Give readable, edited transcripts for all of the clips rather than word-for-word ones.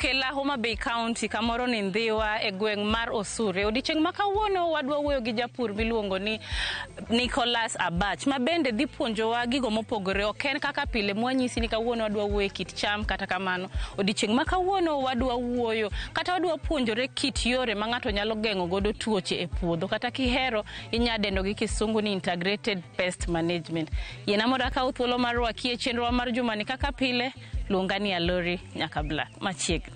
okela Homa Bay County kamoro ni Ndhiwa e gweng' mar Osure. Odiochieng' ma kawuono wadwa wuoyo gi japur miluongo ni Nicholas Abach ma bende dhi puonjowa gigo mopogore. Ok en kaka pile mwanyisi ni kawuono wadwa wuoyo e kit cham, kata kamano odiochieng' ma kawuono wadwa wuoyo kata wadwa puonjore kit yore ma ng'ato nyalo geng'o godo tuoche e puodho, kata kihero inya dendo gi kisungu ni integrated pest management. Yiena mondo akaw thuolo mar rwaki e chenrowa mar jumani kaka pile, luonga ni Alori nyaka Black machiegni.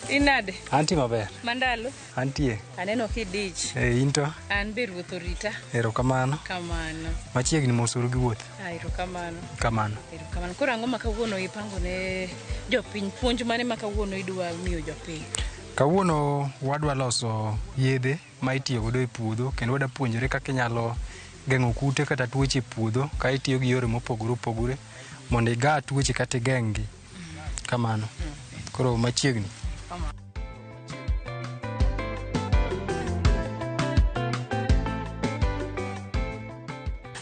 Inade? Antie maber. Mandalo? Antie. Aneno kidich. Eh, in to? An be ruoth orita. Erokamano. Kamano. Machiegni mosuru gi wuoth. Ah, erokamano. Kamano. Erokamano. Koro ang'o ma kawuono ipango ne jopiny? Puonj mane ma kawuono idwa miyo jopiny? Kawuono wadwa loso yedhe ma itiyo godo e puodho kendo wadwa puonjore kaka inyalo geng'o kute kata tuoche e puodho ka itiyo gi yore mopogore opogore mondo iga tuoche kata igeng'gi. Kamano. Koro machiegni.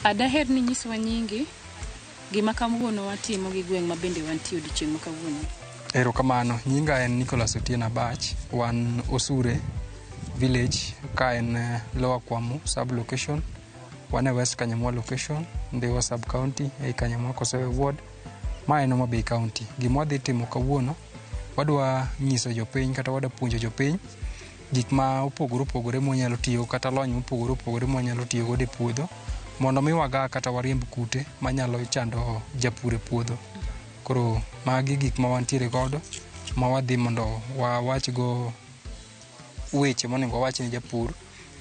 Adaher ni nyiswa nyingi, gima kawuono watimo gi gweng' ma bende wantie odiochieng' ma kawuono. Erokamano. Nyinga en Nicholas Otieno Abach. Wan Osure village ka en Lower Kwamu sub location. Wan e West Kanyamwa location, Ndhiwa sub county, ei Kanyamwa Kosewe ward. Ma en Homa Bay County. Gima wadhi timo kawuono, wadwa nyiso jopiny kata wadwa puonjo jopiny gik ma opogore opogore mwanyalo tiyo kata lony mopogore opogore mwanyalo tiyo godo e puodho mondo mi waga kata wariemb kute manyalo chando japur e puodho. Koro magi gik ma wantiere godo ma wadhi mondo wawach go weche monego wawach ne japur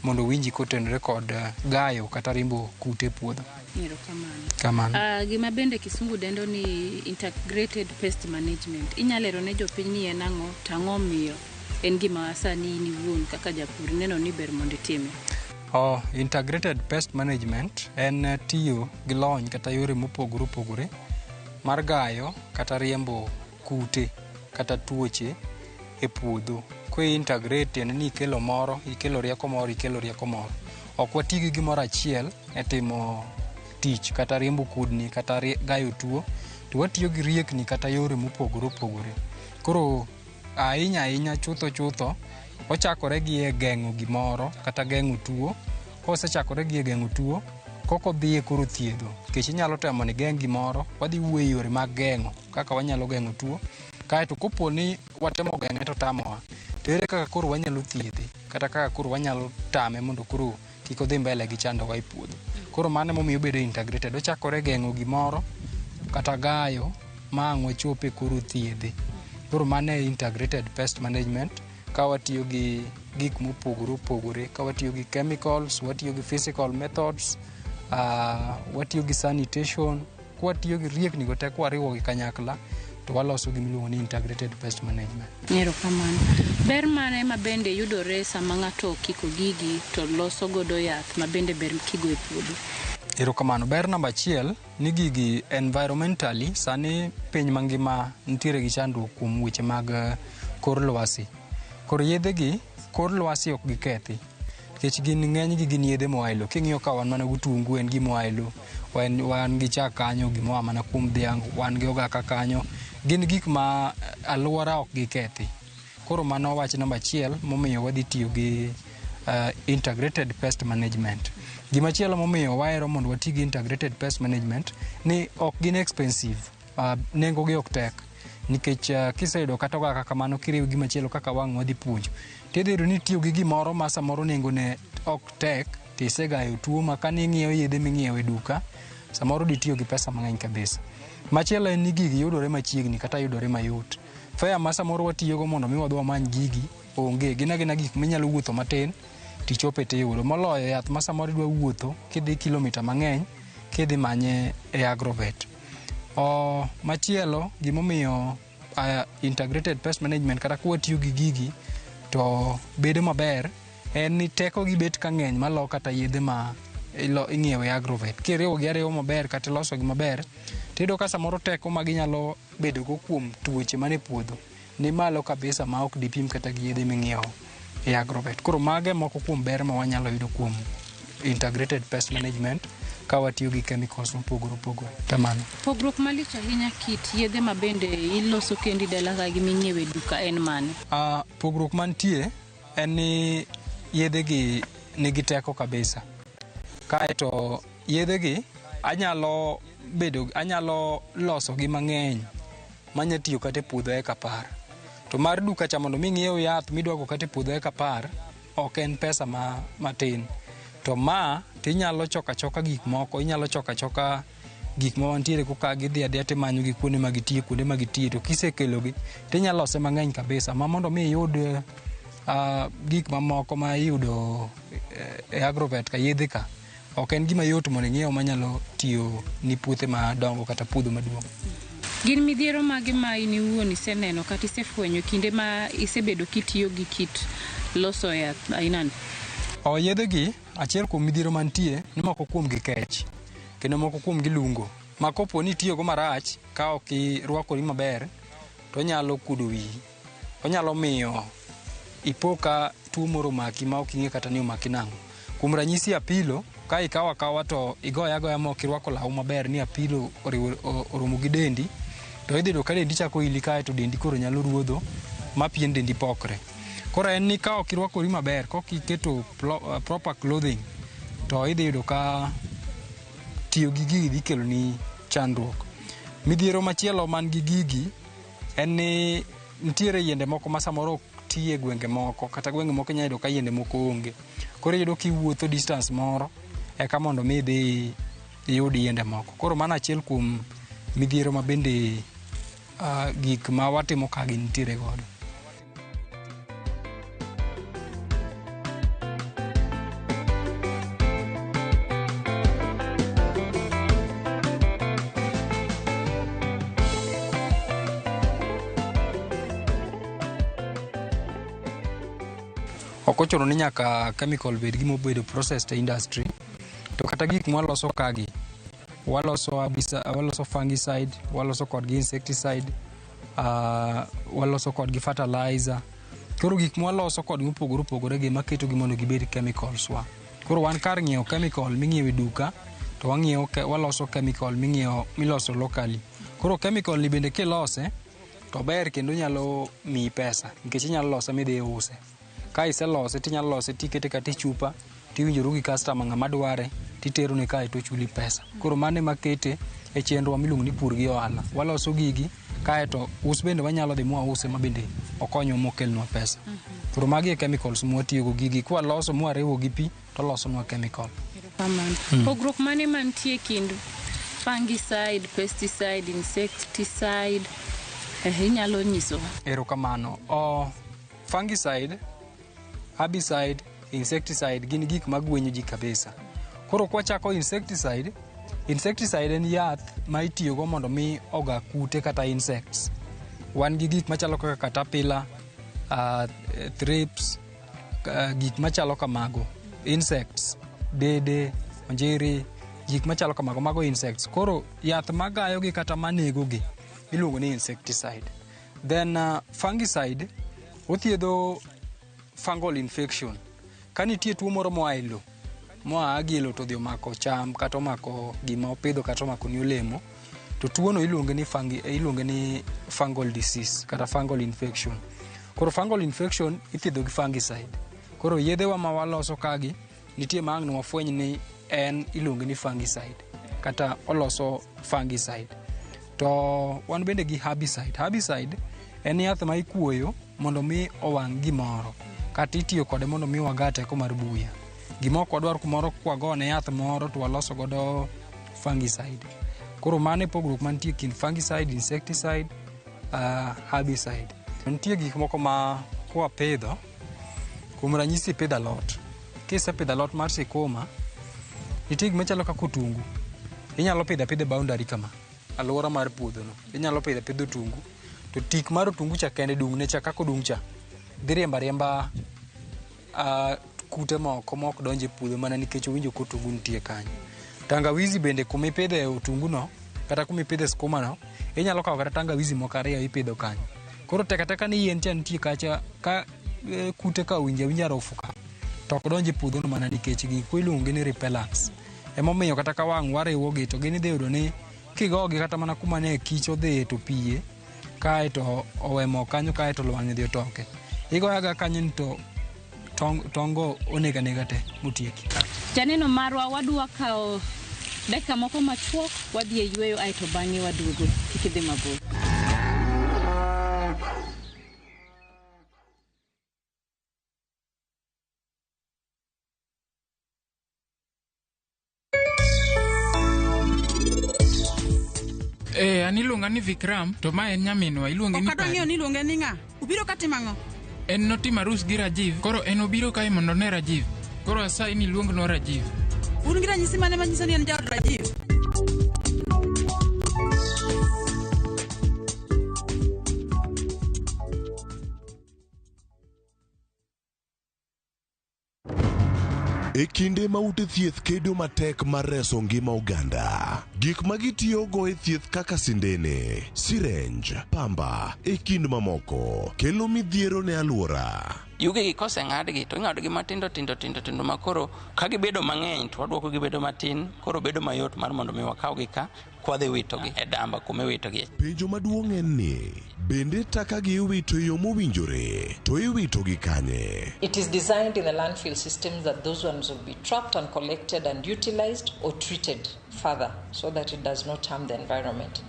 mondo owinji kotenore kod gayo kata riembo kute e puodho. Erokamano. Kamano. Gima bende kisungu dendo ni integrated pest management. Inyalo lero ne jopiny ni en ang'o to ang'o miyo en gima sani in iwuon kaka japur ineno ni ber mondo itime? Oh, integrated pest management en tiyo gi lony kata yore mopogore opogore mar gayo kata riembo kute kata tuoche e puodho. Kwe integrate tiende ni ikelo moro, ikelo rieko moro, ikelo rieko moro. Ok wati gi gimoro achiel e timo tich kata riembo kudni kata gayo tuo, to watiyo gi riekni kata yore mopogore opogore. Koro ahinya ahinya chutho chutho ochakore gi e geng'o gimoro kata geng'o tuo. Kosechakore gi e geng'o tuo, koko dhiye koro thiedho. Nikech inyalo temo ni geng' gimoro, wadhi wuoyo e yore mag geng'o kaka wanyalo geng'o tuo. Kaeto kopo ni watemo geng'e to otamowa, to ere kaka koro wanyalo thiedhe kata kaka koro wanyalo tame mondo koro kik odhi mbele gi chandowa e puodho. Koro mano emomiyo obedo integrated. Ochakore geng'o gimoro kata gayo ma ang' wachope koro thiedhe. Koro mano e integrated pest management ka watiyo gi gik mopogore opogore, ka watiyo gi chemicals, watiyo gi physical methods, watiyo gi sanitation, kwatiyo gi riekni go te kwariwo gi kanyakla to waloso gima iluongo ni integrated pest management. Erokamano. Ber mane ma bende yudore sama ng'ato okiko gigi to loso godo yath ma bende ber kigo e puodho? Erokamano. Ber namba achiel ni gigi environmentally sani piny mangima nitiere gi chandruok kuom weche mag kor lwasi. Koro yedhe gi kor lwasi ok gikethi nikech gin ng'enygi gin yedhe moa e lowo. King'iyo ka wan mana gotungu en gima oa e lowo, wan gi chak kanyo gima oa mana kuom dhiang', wan gi ogaka kanyo. Gin gik ma alwora ok gikethi. Koro mano wach namba achiel momiyo wadhi tiyo gi integrated pest management. Gimachielo momiyo wahero mondo wati gi integrated pest management ni ok gin expensive, nengo gi ok tek. Nikech kiseyudo kata ogaka kamano kiriwo gi machielo kaka wang' wadhi puonjo, tidhi yudo ni itiyo gi gimoro ma samoro nengo ne ok tek tisegayo tuo ma kane ing'iewo yedhe ming'iewo e duka samoro ditiyo gi pesa mang'eny kabisa. Machielo en ni gigi yudore machiegni kata yudore mayot. Fare ma samoro watiyogo mondo mi wadhi wamany gigi onge, gin agina gik minyalo wuotho matin tichope tiyudo. Moloyo yath ma samoro idwa wuotho kidhi kilomita mang'eny kidhi manye e agrovet. Machielo gimomiyo integrated pest management kata kwatiyo gi gigi to bedo maber en ni teko gi bet ka ng'eny malo kata yedhe ma ing'iewo e agrovet. Kiriwo gi ariwa maber kata iloso gi maber, tiyudo ka samoro teko ma ginyalo bedogo kuom tuoche mane puodho ni malo kabisa ma ok dipim kata gi yedhe ming'iewo e agrovet. Koro mago e moko kuom ber ma wanyalo yudo kuom integrated pest management ka watiyo gi chemicals mopogore opogore. Kamano. Pogruok malich ahinya kit yedhe ma bende iloso kendi dala ka gi ming'iewo e duka en mane? Pogruok mantie en ni yedhe gi nigi teko kabisa. Kaeto yedhe gi anyalo loso gi mang'eny manya tiyo kata e puodho eka 10. To mar duka cha mondo mi ng'iew yath midwago kata e puodho eka 10 ok en pesa matin. To ma tinyalo choka achoka gik moko, inyalo choka achoka gik ma wantiere go ka gidhi adhiya timanyo gi kuonde ma gitie, kuonde ma gitie, to kisekelogi tinyalo lose mang'eny kabisa ma mondo mi iyud gik mamoko ma iyudo e agrovet ka, yedhe ka, ok en gima yot mondo ing'iew manyalo tiyo ni puothe madongo kata puodho maduong'. Gin midhiero mage ma in iwuon iseneno kata isefwenyo kinde ma isebedo kitiyo gi kit loso yath ainani? Yedhe gi, achiel kuom midhiero mantie ni moko kuom gi kech kendo moko kuom gi lungo ma kopo ni itiyogo marach ka ok irwakori maber to onyalo kuodo wiyi, onyalo miyo ipo ka tuo moro omaki ma ok ing'e kata ni omaki nang'o. Kuom ranyisi apilo, ka ikawo akawa to igoye agoya ma ok irwako law maber ni apilo oromo gi dendi, to idhi yudo ka dendi chako ili kae to dendi koro nyalo ruodho ma pien dendi pokre. Koro en ni ka ok irwakori maber, ka ok iketo proper clothing, to idhi yudo ka tiyo gi gigi dhi keloni chandruok. Midhiero machielo man gi gigi en ni nitiere yiende moko ma samoro ok ti e gwenge moko, kata gwenge moko inyalo yudo ka yiende moko onge. Koro iyudo kiwuotho distance moro eka mondo mi idhi iyud yiende moko. Koro mano achiel kuom midhiero ma bende gik ma watimo ka gi nitiere godo. Ok ochuno ni nyaka chemical bed gima obedo processed e industry, to kata gik mwaloso kagi, waloso fungicide, waloso kodgi insecticide, waloso kodgi fertilizer. Koro gik mwaloso kodgi mopogore opogore gi maketo gi mondo gibed chemicals wa. Koro wan kar ng'iewo chemical ming'iewo e duka, to waloso chemical miloso locally. Koro chemical ni bende kilose to ber kendo nyalo miyi pesa nikech inyalo lose midhi iuse. Ka iselose tinyalo lose tikete kata e chupa tiwinjoru gi customer ng'ama dware titerone kae to ochuli pesa. Koro mano ema kete e chenro miluongo ni pur gi ohala. Waloso gigi kae to us bende wanyalo dhi mwause ma bende okonywa mokelnwa pesa. Koro magi e chemicals mwatiyogo gigi kwaloso mwariwo gi pi to losonwa chemical. Pogruok mane mantie kind fungicide, pesticide, insecticide? Inyalo nyisowa? Erokamano. Fungicide, herbicide, insecticide gin gik magwenyo ji kabisa. Koro kwachako insecticide, insecticide en yath ma itiyogo mondo mi oga kute kata insects. Wan gi gik machalo kaka caterpillar, thrips, gik machalo kamago, insects, dede, onjiri, gik machalo kamago, mago insects. Koro yath magayogi kata manegogi iluongo ni insecticide. Then fungicide othiedho fungal infection. Ka nitie tuo moro moa e lo, moa gi e lo to odhi omako cham kata omako gima opidho kata omako ni olemo, to tuono iluonge ni fungal disease kata fungal infection. Koro fungal infection ithiedho gi fungicide. Koro yedhewa ma waloso kagi nitie ma ang' wafweny ni en iluonge ni fungicide kata oloso fungicide. To wan bende gi herbicide. Herbicide en yath ma ikuoyo mondo mi owang' gimoro kata itiyo kode mondo mi waga teko mar buya. Gima ok wadwar kumoro kwagone yath moro to waloso godo fungicide. Koro mano e pogruok mantie kind fungicide, insecticide, herbicide. Nitie gik moko ma kwapidho, kuom ranyisi ipidho alot. Kisepidho alot mar sikuma, nitie gik machalo kaka otungu. Inyalo pidho apidha e boundary kama, alwora mar puodhono. Inyalo pidho apidha otungu, to tik mar otungu cha kende dung'ne cha kaka odung' cha, dhi riembo ariemba kute moko ma ok donj e puodho mana nikech owinjo ka otungu nitie kanyo. Tangawizi bende kuma ipidhe otungu no kata kuma ipidhe skuma no, inyalo kawo kata tangawizi moko ariyo ipidho kanyo. Koro tek ateka ni yien cha nitie kacha ka kute ka owinjo awinja harufu ka to ok donj e puodho no mana nikech gi iluongo gi ni repellents. Emomiyo kata ka wang' wariwogi to gin idhi yudo ni kigogi kata mana kuma ne kich odhiye to piye kae to owe mo kanyo kae to lwang'ni odhi otoke. Igoyo agoya kanyo ni to tong' go onego anega te motieki. Janeno marwa wadwa kawo dakika moko machuok wadhi e yweyo aeto bang'e waduogo kik idhi mabor. Eh, an iluonga ni Vikram, to ma en nyaminwa, iluonge ni Ok adwa ng'eyo Pari. ni iluonge ni ng'a. Ubiro ka timo ang'o? En notimo arus gi Rajiv, koro en obiro kae mondo one Rajiv. Koro asayi ni iluongnwa Rajiv. Un gi ranyisi mane manyiso ni en jaod Rajiv? E kinde ma ute thieth kedo matek mar reso ngima oganda, gik ma gitiyogo e thieth kaka sindene, sirenj, pamba, e kind mamoko, kelo midhiero ne alwora. Yugegi koseng'adgi to ing'adogi matindo tindo tindo tindo ma koro ka gibedo mang'eny to waduoko gibedo matin koro bedo mayot mar mondo mi wakawgi ka kwadhi witogi e damba kuma iwitogie. Penjo maduong' en ni, bende taka gi iwito e yo mowinjore, to iwitogi kanye? It is designed in the landfill systems that those ones will be trapped and collected and utilized or treated further so that it does not harm the environment.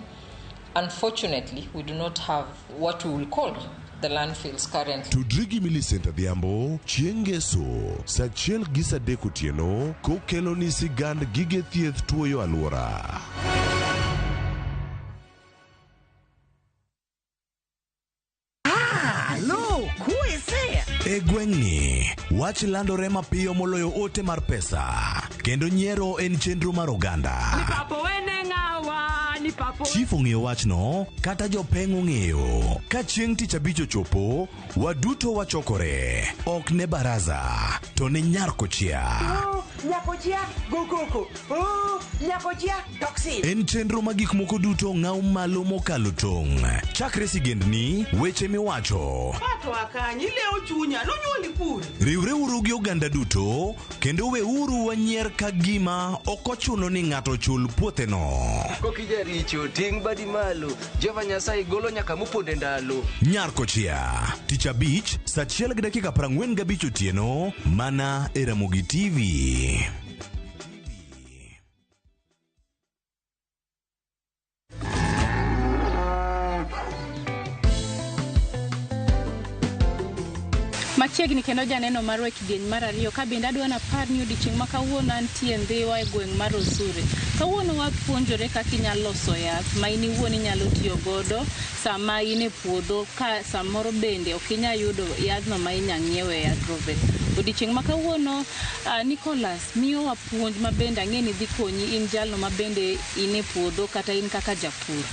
Unfortunately, we do not have what we will call the landfills currently. Tudri gi Millicent Adhiambo chieng' ngeso sa achiel gi sa adek otieno kokelo ni sigand gige thieth tuoyo alwora. Look, who is there? E gweng'ni, wach landore mapiyo moloyo ote mar pesa, kendo nyiero en chenro mar oganda. Papo wene ng'awa, ni papo. Chief ong'eyo wachno, kata jopeng' ong'eyo. Ka chieng' tich abich ochopo, waduto wachokore. Ok ne baraza, to ne nyar kochia. Nyakochia, go koko. Oh, nyakochia, toxin. En chenro ma gik moko duto ng'aw malo mokalo tong'. Chakre sigendni, weche miwacho, Pato akanyi ilewo chunya nonyuoli kure. Riwreuru gi oganda duto kendo weuru wanyier ka gima ok ochuno ni ng'ato chul puotheno. Kokijaricho ting' badi malo Jehova Nyasaye golo nyaka moponde ndalo. Nyar kochia, tich abich, sa achiel gi dakika 45 otieno, mana e Ramogi TV. Machiegni kendo janeno marwa e kidieny mar ariyo ka bende adwa napar ni odiochieng' ma kawuono antie Ndhiwa e gweng' mar Osure. Kawuono wapuonjore kaka inyalo loso yath ma in iwuon inyalo tiyo godo sama in e puodho ka samoro bende ok inyal yudo yadhno ma inya ng'iewo e agrovet. Odiochieng' ma kawuono Nicholas miyowa puonj ma bende ang'e ni dhi konyi in jalno ma bende in e puodho kata in kaka japur.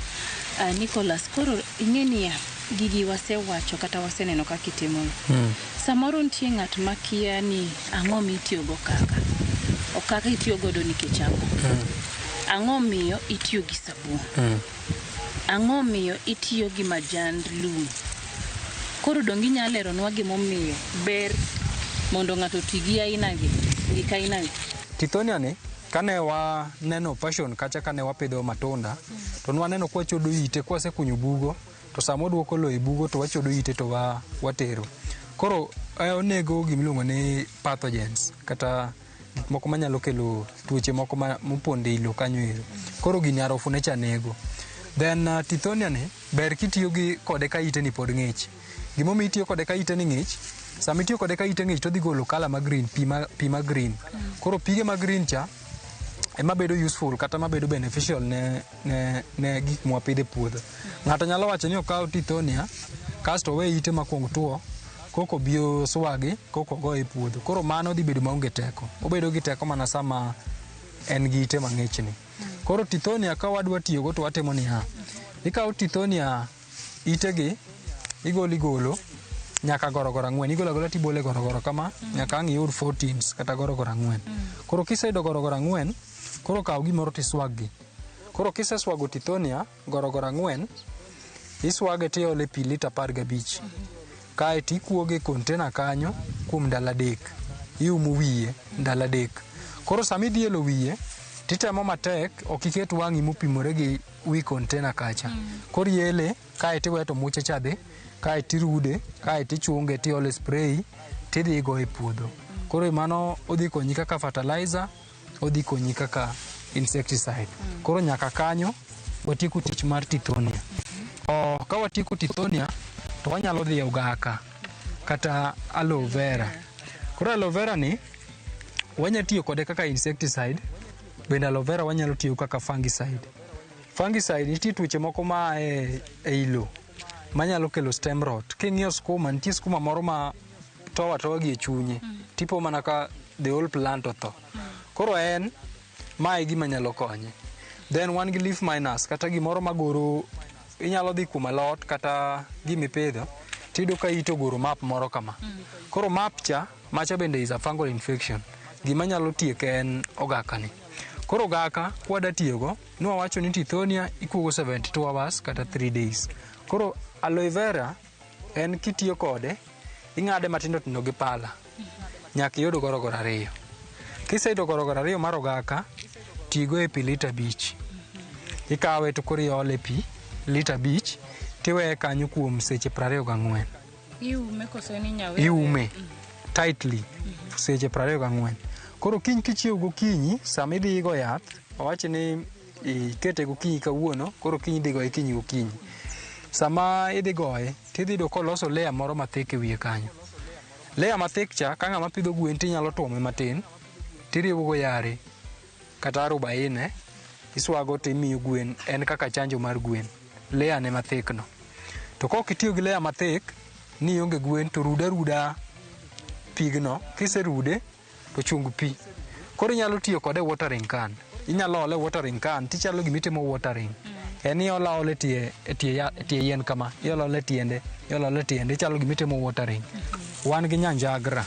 Nicholas, koro ing'e niya, gigi wasewacho kata waseneno kaka itimo. Samoro nitie ng'at makia ni ang'o mitiyogo kaka. Okaka itiyo godo nikech ang'o? Ang'o miyo itiyo gi sabun? Ang'o miyo itiyo gi majand lum? Koro donge inyalo leronwa gimomiyo ber mondo ng'ato oti gi aina gi, gik aina gi? Tithonia ni kane waneno passion kacha kane wapidho matunda to nwaneno kwachodo ite kwasekunyo bugo to sama waduoko lowo e bugo to wachodo ite to watero. Koro onego gimiluongo ni pathogens kata gik moko manyalo kelo tuoche moko mopondo ei lowo kanyo ero. Koro gini harufu ne cha nego. Then tithonia ni ber kitiyo gi kode ka ite ni pod ng'ich. Gimomiyo itiyo kode ka ite ni ng'ich, sama itiyo kode ka ite ng'ich to odhi golo colour ma green, pi ma green. Koro pige ma green cha ema bedo useful kata mabedo beneficial ne gik mwapidho e puodho. Ng'ato nyalo wacho ni okaw tithonia kasto owe ite makuong tuo koko obi oswagi koko ogoye e puodho. Koro mano dhi bedo maonge teko. Obedo gi teko mana sama en gi ite mang'ich ni. Koro tithonia ka wadwa tiyogo to watimo niya, ikawo tithonia itegi, igolo igolo, Nyaka gorogoro 4 igolo agola tibole gorogoro kama nyaka ang' iyud 4 tins kata gorogoro 4. Koro kiseyudo gorogoro 4 koro kaw gimoro tiswag gi. Koro kiseswago tithonia gorogoro 4 iswage tiole pi lita 15. Kae tikuoge e container kanyo kuom ndalo 3. Iumo wiye ndalo 3. Koro sama idhi elo wiye titemo matek ok iket wang'i mopimore gi wi container kacha. Koro iele kae tiweyo to muche cha dhi kae tirude kae tichunge tiole spray tidhi igoye e puodho. Koro mano odhi konyi kaka fertilizer, odhi konyi kaka insecticide. Koro nyaka kanyo watieko tich mar tithonia. Ka watieko tithonia to wanyalo dhi e ogaka kata aloe vera. Koro aloe vera ni wanya tiyo kode kaka insecticide, bende aloe vera wanyalo tiyo kaka fungicide. Fungicide nitie tuoche moko ma e lo manyalo kelo stem rot. King'iyo skuma, nitie skuma moro ma tow atowa gi e chunye, tipo mana ka the whole plant otho. Koro en mae e gima nyalo konye. Then wan gi leaf miners kata gimoro magoro, inyalo dhi kuom alot kata gimipidho tiyudo ka ite ogoro map moro kama. Koro map cha, macha bende is a fungal infection. Gima nyalo tieke en ogaka ni. Koro ogaka kwada tiyogo, nwawacho ni tithonia ikuogo 72 hours kata 3 days. Koro aloe vera en kitiyo kode, ing'ade matindo tindo gi pala. Nyaka iyud gorogoro 2. Kiseyudo gorogoro 2 mar ogaka, tigo e pi lita 5. Ikawe to koro iole pi lita 5 tiweye kanyo kuom seche 24. Iume koso en inyalo Iume tightly seche 24. Koro kiny kichiew gokinyi, sama idhi igo yath, wawach ni ikete gokinyi kawuono, koro kiny idhi goye kinyi gokinyi. Sama idhi goye, tidhi yudo koloso layer moro mathik e wiye kanyo. Layer mathik cha, ka ng'ama pidho gwen tinyalo tuome matin, tiriwo go yare kata arubaine, iswago timiyo gwen, en kaka chanjo mar gwen. Layer ne mathik no. To kok itiyo gi layer mathik, ni ionge gwen, to rude aruda pigno, kiserude to chung pi. Koro inyalo tiyo kode e watering can. Inyalo ole watering can tichalo gimitimo watering. En iolo aola e tie yien kama, iolo aola e tiende, iolo aola e tiende, ichalo gimitimo watering. Wan gi nyanjagra.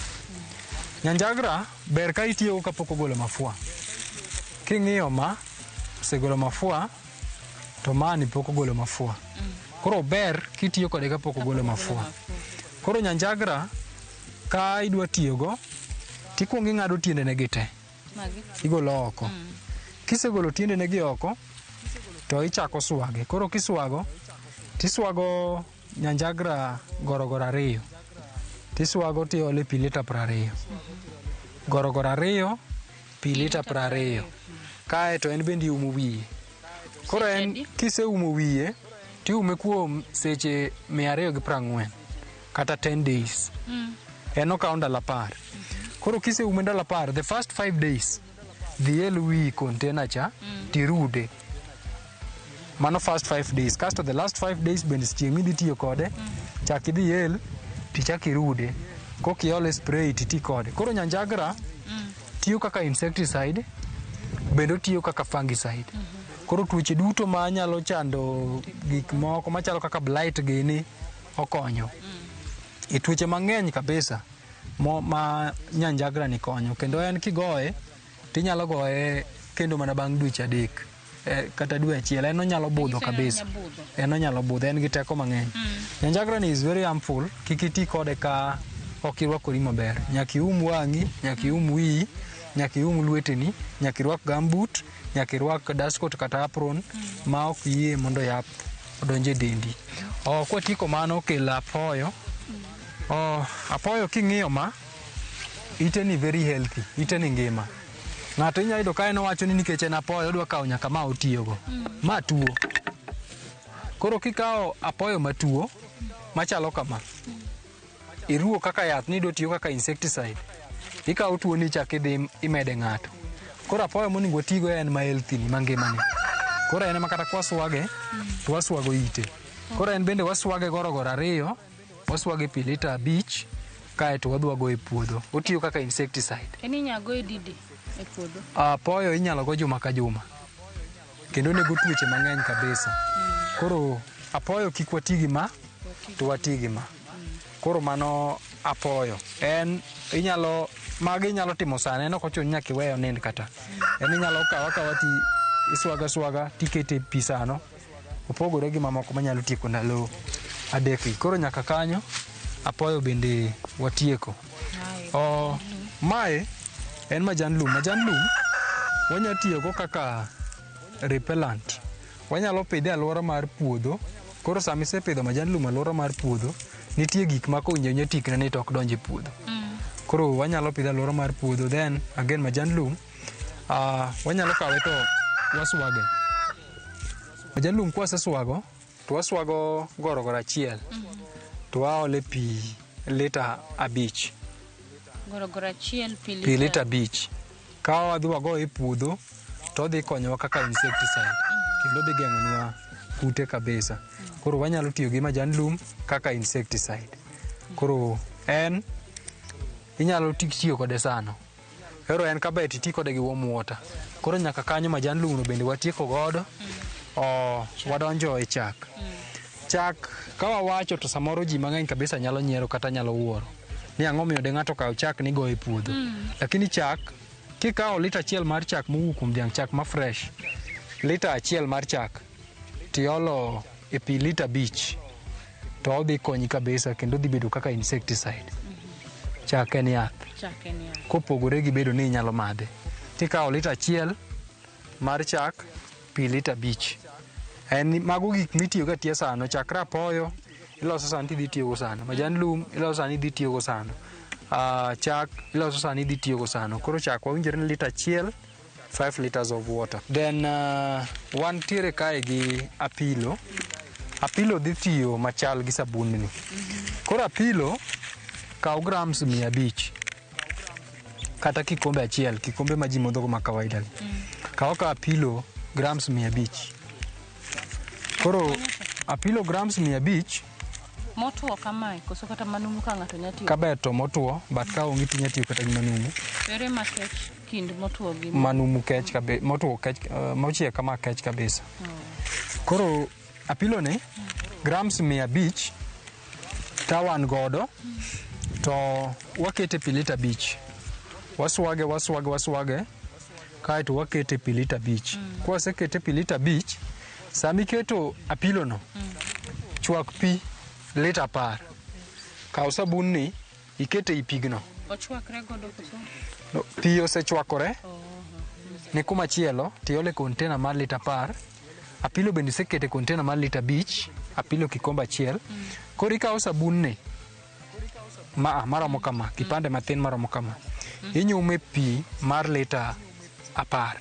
Nyanjagra ber ka itiyogo kapok ogolo mafua. King'iyo ma, osegolo mafua, to mani pok ogolo mafua. Koro ber kitiyo kode kapok ogolo mafua. Koro nyanjagra ka idwa tiyogo, tikuongo ing'ado tiendene gi te. Igolo oko. Kisegolo tiendene gi oko, to ichako swage. Koro kiswago, tiswago nyanjagra gorogoro 2. Tiswago tiole pi lita 20. Gorogoro 2, pi lita 20. Kae to en bende iumo wiye. Koro en kiseumo wiye, tiume kuom seche 240 kata 10 days. En okawo ndalo 10. Koro kiseume ndalo 10, the first 5 days, dhi el wi container cha, tirude. Mano first 5 days. Kasto the last 5 days bende chieng' midhi tiyo kode, chak idhi el, tichak irude. Kokiole spray titi kode. Koro nyanjagra tiyo kaka insecticide, bende otiyo kaka fungicide. Koro tuoche duto ma nyalo chando gik moko machalo kaka blight gini okonyo. E tuoche mang'eny kabisa ma nyanjagra ni konyo. Kendo en kigoye, tinyalo goye kendo mana bang' dweche 3 kata dwe 1. En onyalo budho kabisa. En onyalo budho, en gi teko mang'eny. Nyanjagra ni is very harmful, kik iti kode ka ok irwakori maber. Nyaka ium wang'i, nyaka ium wiyi, nyaka ium lweteni, nyaka irwak gumboot, nyaka irwak dustcoat kata apron ma ok yie mondo yath odonj e dendi. Kwatieko mano, kel apoyo. Apoyo king'iyo ma, ite ni very healthy, ite ni ngima. Ng'ato inyalo yudo ka en owacho ni nikech en apoyo odwa kawo nyaka ma otiyogo. Ma tuo. Koro kikawo apoyo matuo machalo kama, iruwo kaka yath ni idwa tiyo kaka insecticide, ikawo tuo ni ichak idhi imede ng'ato. Koro apoyo monego watigo en ma healthy ni, mangima ni. Koro en ema kata kwaswage, to waswago ite. Koro en bende waswage gorogoro 2, waswage pi lita 5, kaeto wadhi wagoye e puodho. Otiyo kaka insecticide. En inyalo goye didi e puodho? Apoyo inyalo go juma ka juma. Kendo onego tuoche mang'eny kabisa. Koro apoyo kik wati gi ma, to wati gi ma. Koro mano apoyo. En inyalo magi inyalo timo sane, en ok ochuno ni nyaka iweye onind kata. En inyalo kawe akawa ti iswaga swaga tikete e pi sano. Opogore gi mamoko manyalo tieko ndalo 3 gi. Koro nyaka kanyo apoyo bende watieko. Mae en majan lum. Majan lum wanyalo tiyogo kaka repellent. Wanyalo pidhe e alwora mar puodho. Koro sama isepidho majan lum alwora mar puodho, nitie gik ma kowinjo awinja tikne ni to ok donj e puodho. Koro wanyalo pidhe alwora mar puodho. Then again majan lum wanyalo kawe to waswage. Majan lum kwaseswago to waswago gorogoro achiel to waole pi lita 5. Gorogoro achiel pi lita 5. Ka wadhi wagoye e puodho to odhi konyowa kaka insecticide kendo odhi geng'onwa kute kabisa. Koro wanyalo tiyo gi majan lum kaka insecticide. Koro en inyalo tiyo kode sano. Koro en kaber to iti kode gi warm water. Koro nyaka kanyo majan lum no bende watieko godo. Wadonjo e chak. Chak ka wawacho to samoro ji mang'eny kabisa nyalo nyiero kata nyalo wuoro ni ang'o miyo de ng'ato kaw chak ni goyo e puodho. Lakini chak kikawo lita 1 mar chak mowuok kuom dhiang', chak ma fresh, lita 1 mar chak tiolo e pi lita 5 to odhi konyi kabisa kendo odhi bedo kaka insecticide. Chak en yath. Kopogore gi bedo ni inyalo madhe. Tikawo lita 1 mar chak pi lita 5. En mago gik mitiyogo atiya sano. Chakre apoyo iloso sano tidhi tiyogo sano. Majan lum iloso sano idhi tiyogo sano. Chak iloso sano idhi tiyogo sano. Koro chak wawinjore ni lita 1, 5 liters of water. Then wantiere kae gi apilo. Apilo dhi tiyo machal gi sabunni. Koro apilo kaw grams 500 kata kikombe achiel, kikombe ma ji modhogo ma kawaida. Kaw ka apilo grams 500. Koro apilo grams 500 motwo kamae koso kata manumu ka ng'ato nyalo tiyo. Kaber to motwo, but ka onge to inyalo tiyo kata gi manumu. Ere makech kind motwo gi manumu kech kabisa, motwo kech, mochiek kama kech kabisa. Koro apilo ni grams 500 ka wan godo to wakete pi lita 5. Waswage waswage waswage kaeto wakete pi lita 5. Kwasekete pi lita 5, sama iketo apilo no, chwak pi lita 10. Kaw sabun ni ikete i pigno. Ochwakre godo koso? No, pi osechwakore ni kumachielo tiole container mar lita 10. Apilo bende isekete container mar lita 5, apilo kikombe achiel. Koro ikawo sabun ni maromo kama, kipande mathin maromo kama, inyume pi mar lita 10.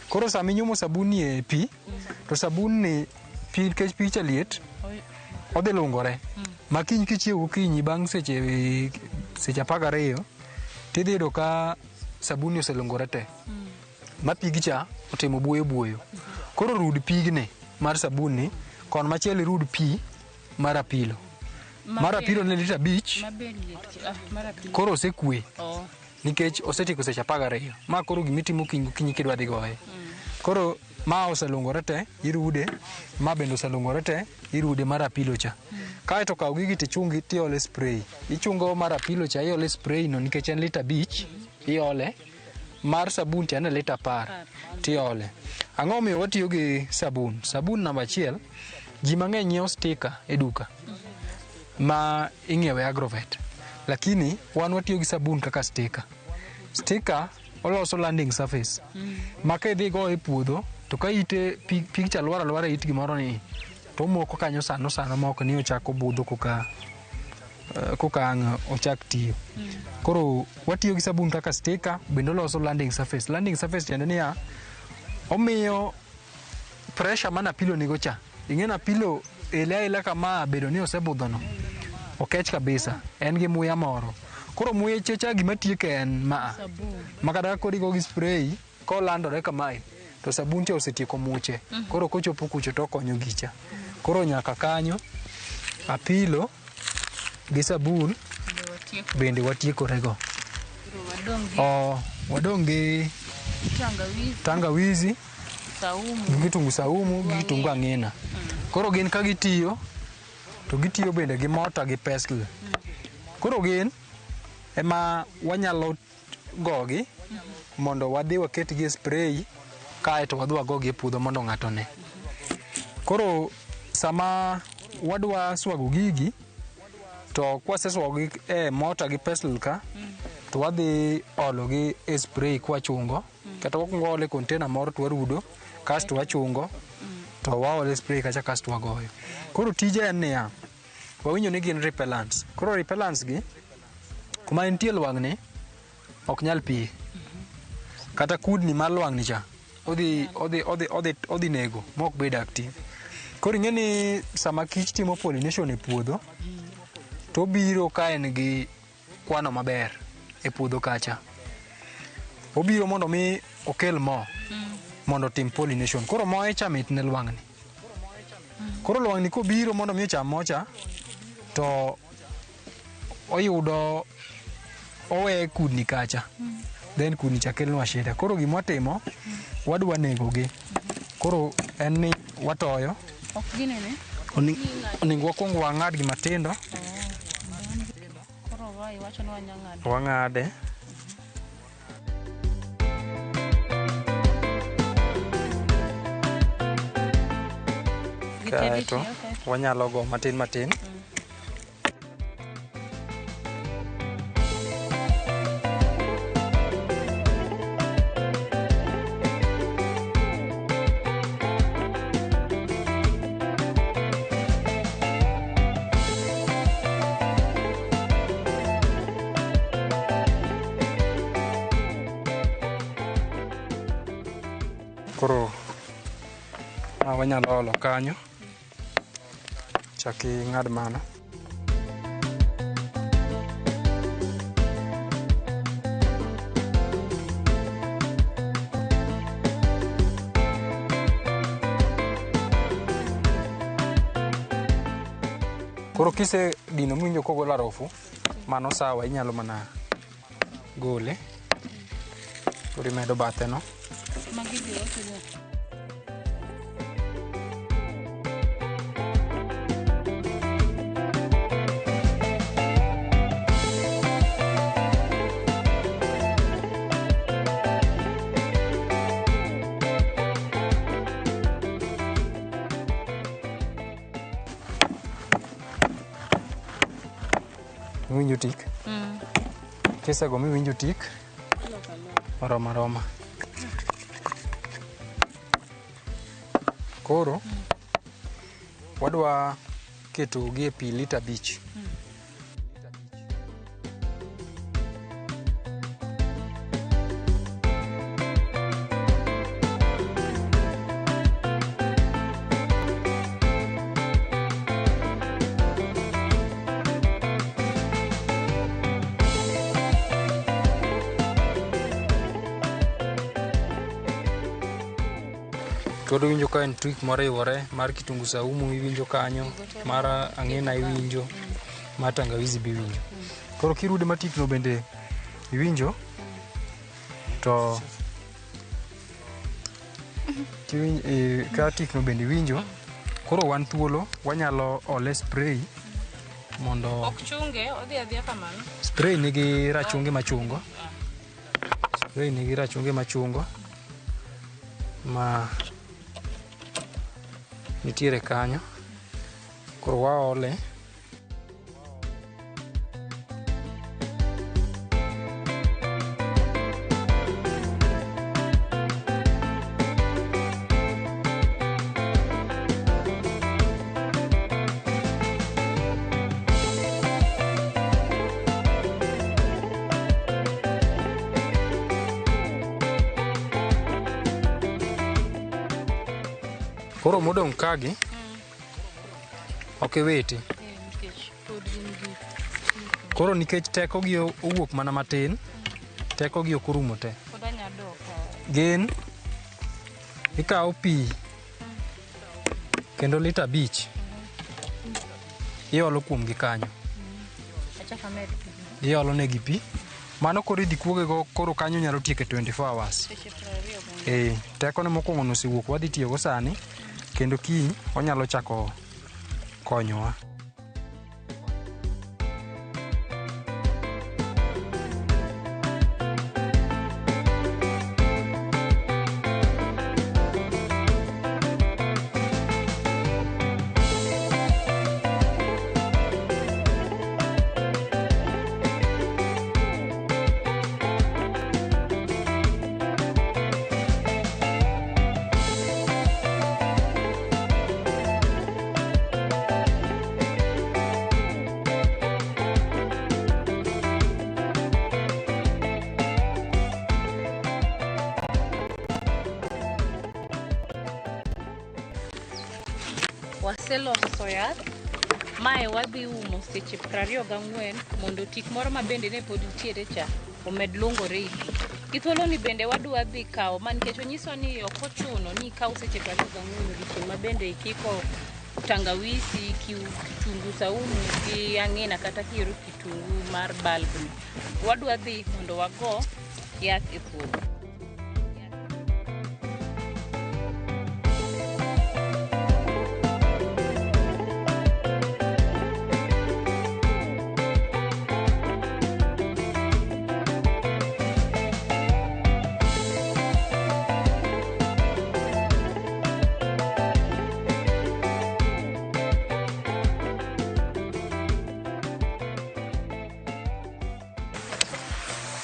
Koro sama inyumo sabun e pi, to sabun ni pi nikech pi cha liet, odhi lungore. Ma kiny kichiew gokinyi bang' seche 12 tidhi yudo ka sabuni oselungore te. Ma pigi cha otimo buoyo buoyo. Koro rud pigni mar sabuni, kon machielo irud pi mar apilo. Mar apilo ne lita 5. Koro osekwe. Nikech osetieko seche 12. Ma koro gimitimo gokinyi kidwa dhi goye. Koro ma oselungore te, irude, ma bende oselungore te, irude mar apilo cha. Kaeto kaw gigi tichungi tiole spray. Ichungo mar apilo cha iole spray no nikech en lita 5, iole. Mar sabun cha en lita 10, tiole. Ang'o miyo watiyo gi sabun? Sabun namba 1, ji mang'eny nyiewo stika e duka ma ing'iewe Agrovet. Lakini wan watiyo gi sabun kaka stika. Stika oloso landing surface. Ma ka idhi goye e puodho to ka ite pig cha lwar alwara e it gimoro ni to omoko kanyo sano sano ma ok ni ochako budho koka ang' ochak tiyo. Koro watiyo gi sabun kaka stika, bende oloso landing surface. Landing surface tiende niya, omiyo pressure mana apilo nigo cha. Ing'e ni apilo ele aela kama bedo ni osebudhono, okech kabisa, en gi muya moro. Koro muya cha gima tieke en maa. Ma kata koro igo gi spray, kolandore kamae, to sabun cha osetieko muche. Koro kochopo kucho to okonyo gicha. Koro nyaka kanyo, apilo gi sabun bende watiekorego. Wadong' gi tangawizi, gi kitungu saumu, gi kitungu ang'ina. Koro gin ka gitiyo, to gitiyo bende gi mota gi pestle. Koro gin ema wanyalo gogi mondo wadhi waketgi e spray kaeto wadhi wagogi e puodho mondo ng'ato one. Koro sama wadwa swago gigi to kwaseswagogi e mota gi pestle ka to wadhi ologi e spray kwachungo kata wakwongo waolo e container moro to warudo kasto wachungo to waolo e spray kacha kasto wagoyo. Koro tije en niya, wawinjo ni gin repellents. Koro repellents gi kuma entie lwang'ni ok nyal piye. Kata kudni mar lwang'ni cha odhi nego mok bed active. Koro ing'e ni sama kich timo pollination e puodho to obiro ka en gi kwano maber e puodho kacha. Obiro mondo mi okel mo mondo otim pollination. Koro moe cha mit ne lwang'ni. Koro lwang'ni kobiro mondo mi ocham mocha to oyudo owe kudni kacha. Then kudni cha kelonwa shida. Koro gima watimo, wadwa negogi. Koro en ni watoyo. Ok ginene? Onego wakwong wang'adgi matindo. Koro iwacho ni wanya ng'ado. Wang'ade. Kaeto wanyalo go matin matin. Koro wanyalo olo kanyo. Chak ing'ad mano. Koro kise dino miwinjo kogolo harufu, mano sawa, inyalo mana gole. Koro imedo bathe no. Miwinjo tik? Kisego miwinjo tik, oroma roma. Koro wadwa ketogi e pi lita 5. Koro iwinjo ka en twik moriwore mar kitungu saumu iwinjo kanyo, mar ang'ina iwinjo, mar tangawizi be iwinjo. Koro kirude matikno bende iwinjo, to ka tikno bende iwinjo, koro wan thuolo wanyalo ole spray mondo... Ok chunge, odhi adhiya kamano. Spray nigi rachungi machungo. Spray nigi rachungi machungo ma nitiere kanyo. Koro waole. Koro modong' kagi ok iwiti. Koro nikech tekogi owuok mana matin, tekogi ok orumo te. Gin ikawo pi kendo lita 5 iolo kuomgi kanyo. Iolo negi pi. Mano koro idhi kuogego, koro kanyo nyalo tieke 24 hours. Tekone mokwongo no osewuok, wadhi tiyogo sani, kendo kiny onyalo chako konyowa. Waseloso yath. Mae wadhi umo seche 24 mondo tik moro ma bende ne pod nitiere cha omed lungore i pi. Gi thuoloni bende wadwa dhi kawo ma nikech onyiswa ni ok ochuno ni ikaw seche 24 odiochieng' ma bende ikiko tangawisi, kitungu saumu gi ang'ina kata kiyiero kitungu mar bulb ni. Wadwa dhi mondo wago yath e puodho.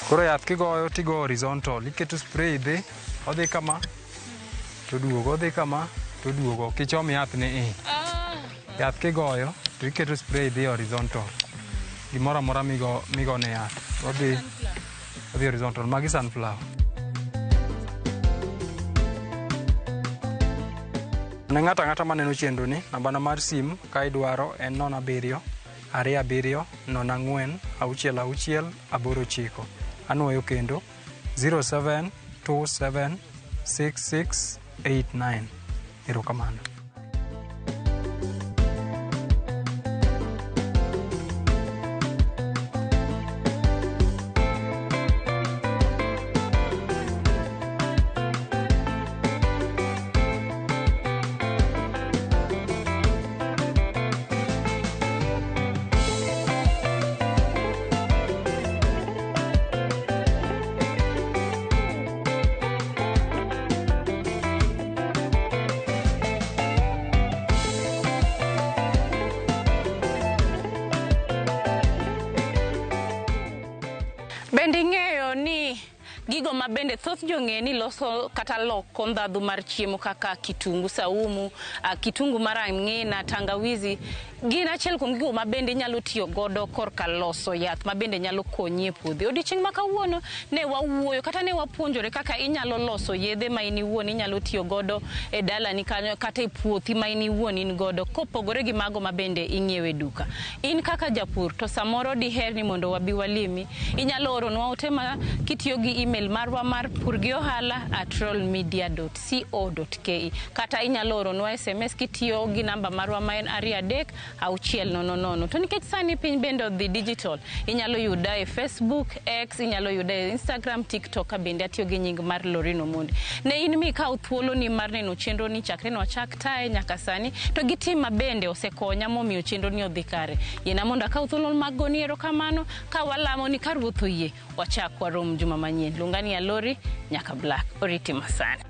Koro yath kigoyo tigo horizontal, iketo spray dhi, odhi kama toduogo, odhi kama toduogo, ok ichom yath ni i. Yath kigoyo to iketo spray dhi horizontal. Gimoro amora migone yath, odhi horizontal. Magi sunflower. Ne ng'ato ang'ata maneno chenro ni, nambana mar sim ka idwaro en 07 27 04 66 89. Anuoyo kendo 0727 6689. Erokamano. Bende ing'eyo ni gigo ma bende thoth jong'e ni loso kata loko ndhadhu mar chiemo kaka kitungu saumu, kitungu mar ang'ina, tangawizi, gin achiel kuom gigo ma bende inyalo tiyo godo korka loso yath ma bende nyalo konyi e puodhi. Odiochieng' ma kawuono ne wawuoyo kata ne wapuonjore kaka inyalo loso yedhe ma in iwuon inyalo tiyo godo e dalani kanyo kata e puothi ma in iwuon in godo kopogore gi mago ma bende ing'iewo e duka. In kaka japur to samoro diher ni mondo wabi walimi, inyalo oronwa ote ma kitiyo gi email marwa mar purgiohala@rollmedia.co.ke kata inyalo oronwa SMS kitiyo gi namba marwa ma en 23 600. To nikech sani piny bende odhi digital, inyalo yuda e Facebook, X, inyalo yuda e Instagram, TikTok ka bende atiyo gi nying mar Lorraine Omondi. Ne in mikaw thuoloni mar neno chenro ni chakre nwachak taye nyaka sani, to gi tim ma bende osekonya momiyo chenro ni odhi kare. Yiena mondo akaw thuolo mag goni erokamano ka walamo ni ka Ruoth oyie wachak warom juma manyien. Luongani Alori nyaka Black. Oriti masani.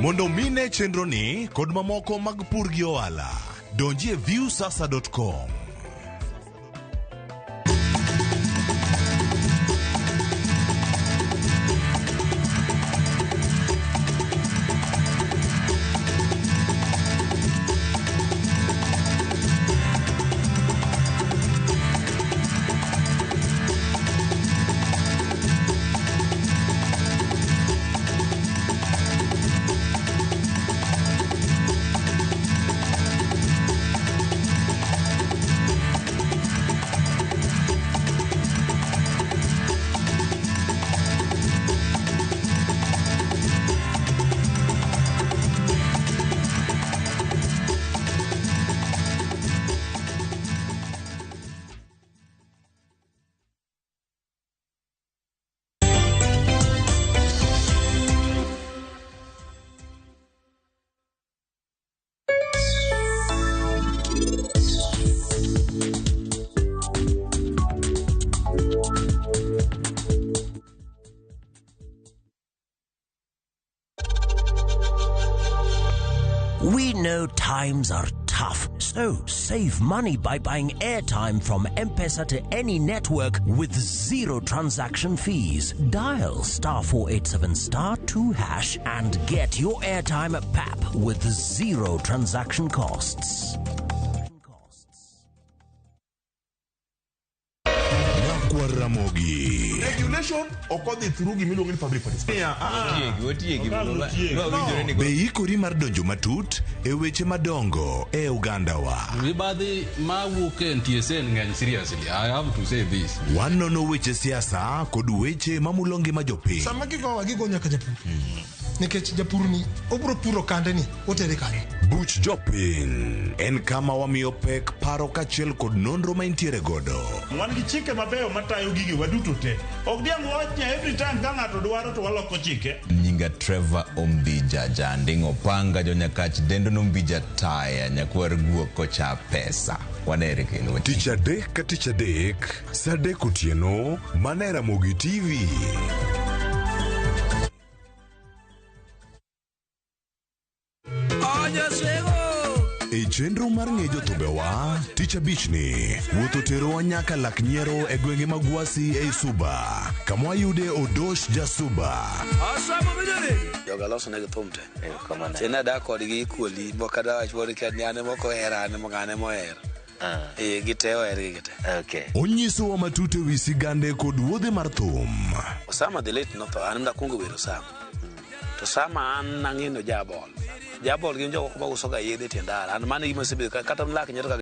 Mondo mine chenro ni kod mamoko mag pur gi ohala, donji e viewsasa.com. We know times are tough, so save money by buying airtime from M-Pesa to any network with zero transaction fees. Dial *487*2# and get your airtime at PAP with zero transaction costs. Ramogi. Regulation ok odhi through gimiluongo ni public participation. Be ikori mar donjo matut e weche madongo e ogandawa. Mibadhi mawuok e NTSA ng'eny seriously. I have to say this. Wanono weche siasa kod weche mamulo ngima jopiny. Sama gigowa gigo nyaka japur nikech japur ni obiro puro kande ni otere kanye. Buch jopiny en kama wamiyo pek paro kaachiel kod nonro ma intiere godo. Wan gi chike mabeyo matayo gigi waduto te. Ok diang' wawach ni every time ka ng'ato dwaro to waloko chike. Nyinga Trevor Ombija Janding' Opanga jonyakach dendo nombija taya nyakwar guok kocha pesa wanere kendo. Tich adek ka tich adek, sa adek otieno, mana e Ramogi TV. E chenro mar ng'e jothumbewa, tich abichni, wuoth oterowa nyaka lak nyiero e gwenge mag Gwasi ei Suba, kama wayude Odosh Jasuba. Joga loso negi thum te. Chien adak kodgi equally mok adawach moro kia ni an ema ok ohera an ema ng'ane mohero. Eh gite ohergi gite. Okay. Onyisowa matut e wi sigande kod wuodhe mar thum. Osama the late notho an nakwongo wero Osama. To Osama an nang'e ni ojabol. Jabol gin jok moko ma uso ga yedhe e tie ndara. An mano e gima osebedo kata lak nyiero ka